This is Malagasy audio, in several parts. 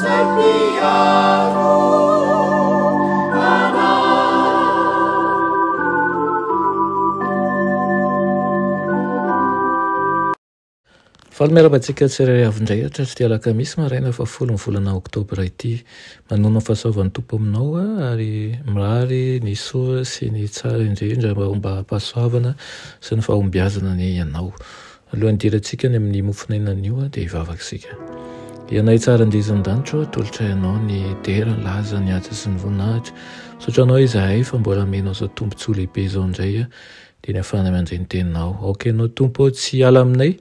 izay mpiaro anay. Faly miarahaba antsika tsirairay avy indray hatratr'ity alakamisy maraina fahafolo ny volana oktobra ity. Manonona ny fahasoavan'ny Tompo aminao ary mirary ny soa sy ny tsara indrindra mba ombam-pahasoavana sy ny fahombiazana anie ianao. Alohan'ny hidirantsika any amin'ny mofon'aina anio dia hivavaka isika. Ianay tsara indrindra an-danitra ô, atolotray anao ny dera, ny laza, ny haja sy ny voninahitra. Misaotra anao izahay fa mbola amenao izao tombontsoa lehibe izao indray dia ny hafahana mandre ny teninao. Aoka ianao Tompo ô tsy hiala aminay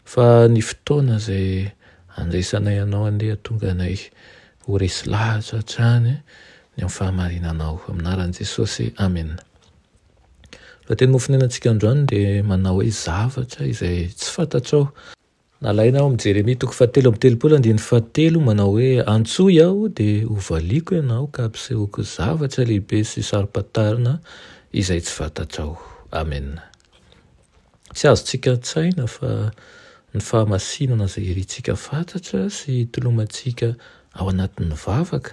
fa ny fotoana izay andraisanay anao anie hahatonga anay ho resy lahatra hatrany ny amin'ny fahamarinanao. Amin'ny anaran'i Jesosy, amena. Lohateny mofonenantsika androany dia manao hoe zavatra izay tsy fantatrao. Nalaina ao amin'ny Jeremia toko fahatelo amby telopolo andininy fahatelo manao hoe, Antsoy aho dia hovaliako ianao ka hampisehoako zavatra lehibe sy saro-pantarina izay tsy fantatrao. Amena. Tsy azontsika an-tsaina fa ny fahamasinana izay irintsika fatratra sy itolomantsika ao anatin'ny vavaka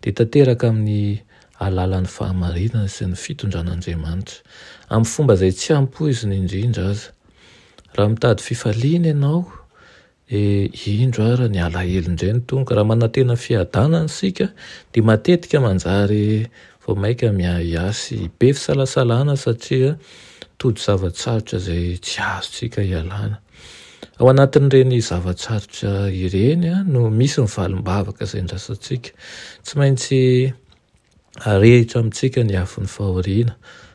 dia tanteraka amin'ny alalan'ny fahamarinana sy ny fitondran'Andriamanitra, amin'ny fomba izay tsy ampoizina indrindra aza. Raha mitady fifaliana ianao, dia indro ary ny alahelo indray no tonga. Raha manantena fiadanana isika, dia matetika manjary vao mainka miahiahy sy be fisalasalana satria tojo zava-tsarotra izay tsy azontsika ialana. Ao anatin'ireny zava-tsarotra ireny no misy ny valim-bavaka izay andrasantsika. Tsy maintsy Arehitra amintsika ny afon'ny fahoriana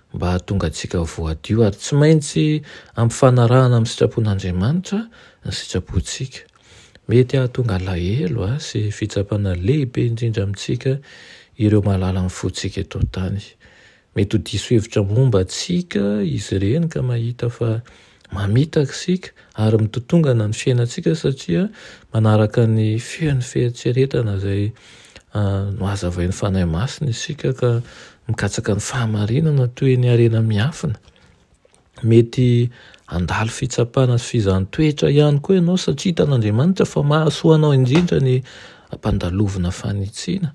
mba hahatonga antsika ho voadio ary tsy maintsy ampifanarahana amin'ny sitrapon'Andriamanitra ny sitrapontsika. Mety hahatonga alahelo sy fitsapana lehibe indrindra amintsika ireo mahalala ny fontsika eto an-tany. Mety ho diso hevitra momba antsika izy ireny ka mahita fa Mamitaka isika ary mitotongana ny fiainantsika satria manaraka ny feon'ny fieritreretana izay nohazavain'ny Fanahy Masina isika ka mikatsaka ny fahamarinana toy ny harena miafina. Mety handalo fitsapana sy fizahan-toetra ihany koa ianao satria hitan'Andriamanitra fa mahasoa anao indrindra ny ampandalovina fanitsiana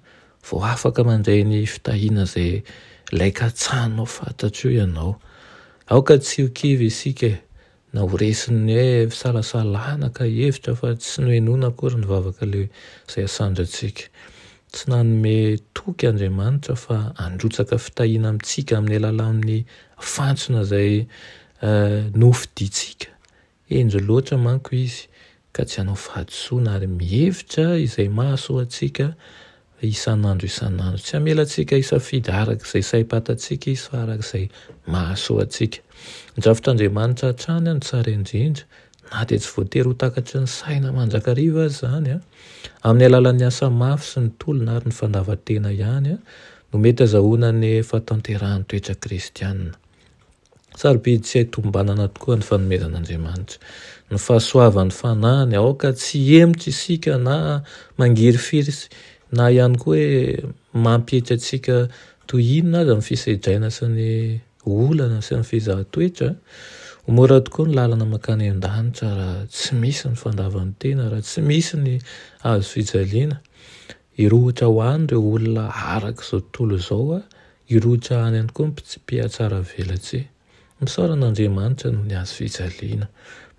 vao afaka mandray ny fitahiana izay ilay katsahinao fantatro io ianao. Aoka tsy ho kivy isika e, na ho resin'ny hoe fisalasalana ka hihevitra fa tsy nohenoina akory ny vavaka ilay izay asandrantsika. Tsy nanome toky Andriamanitra fa handrotsaka fitahiana amintsika amin'ny alalan'ny fantsona izay nofidintsika. Hendry loatra manko izy ka tsy hanao fahadisoana ary mihevitra izay mahasoa antsika isan'andro isan'andro. Tsy hamela antsika hisafidy araka izay saim-pantatsika izy fa araka izay mahasoa antsika. Ny drafitr'Andriamanitra hatrany no tsara indrindra na dia tsy voatery ho takatry ny saina mandrakariva aza izany. Amin'ny alalan'ny asa mafy sy ny tolona ary ny fandavan-tena ihany no mety azahoana ny fahatanterahan'ny toetra kristiana. Sarobidy tsy hay tombanana tokoa ny fanomezan'Andriamanitra. Ny fahasoavan'ny Fanahiny, aoka tsy hihemotra isika na mangirifiry na ihany koa hoe mampietry antsika toy inona aza ny fisedraina sy ny olana sy ny fizahan-toetra. Ho mora tokoa ny lalana mankany an-danitra raha tsy misy ny fandavan-tena, raha tsy misy ny hazo fijaliana. Hirohotra ho any ireo olona araka izao tontolo izao Hirohotra any ihany koa ny mpihatsaravelatsihy. Misaora an'Andriamanitra noho ny hazo fijaliana.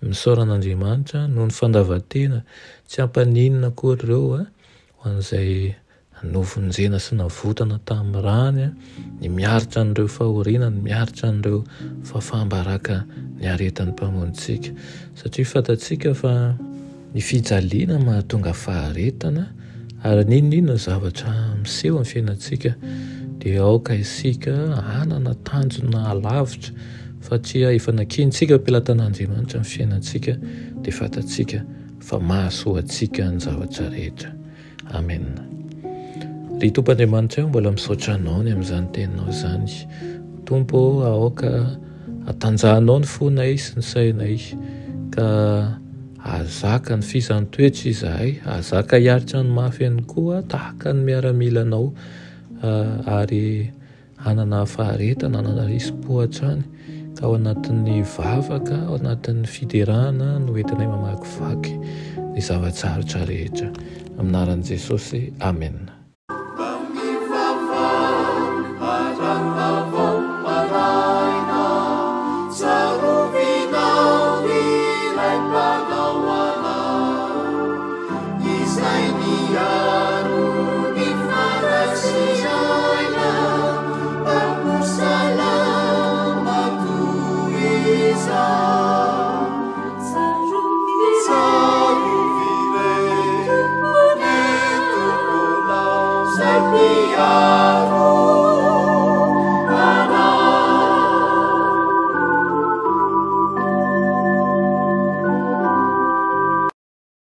Misaora an'Andriamanitra noho ny fandavan-tena. Tsy hampaninona akory ireo ho an'izay novonjena sy navotana tamin'ny rany, ny miaritra an'ireo fahoriana, ny miaritra an'ireo fahafaham-baraka niaretan'ny Mpamonjintsika. Satria fantatsika fa. Ny fijaliana mahatonga faharetana ary n'inon'inona zavatra miseho amin'ny fiainantsika dia aoka isika hanana tanjona alavitra satria efa nakiantsika am-pelatan'Andriamanitra ny fiainantsika dia fantatsika fa mahasoa antsika ny zavatra rehetra. Amen. Ry Tompo Andriamanitra o, mbola misaotra Anao ny amin'izany teninao izany. Tompo o, aoka hatanjahanao ny fonay sy ny sainay ka hahazaka ny fizan-toetra izahay, hahazaka hiaritra ny mafy ihany koa tahaka ny miaramilanao ary Hanana faharetana, hanana risi-po hatrany, ka ao anatin'ny vavaka, ao anatin'ny fiderana no entinay mamakivaky ny zava-tsarotra rehetra. Amin'ny anaran'i Jesosy, amena. Tsarovy.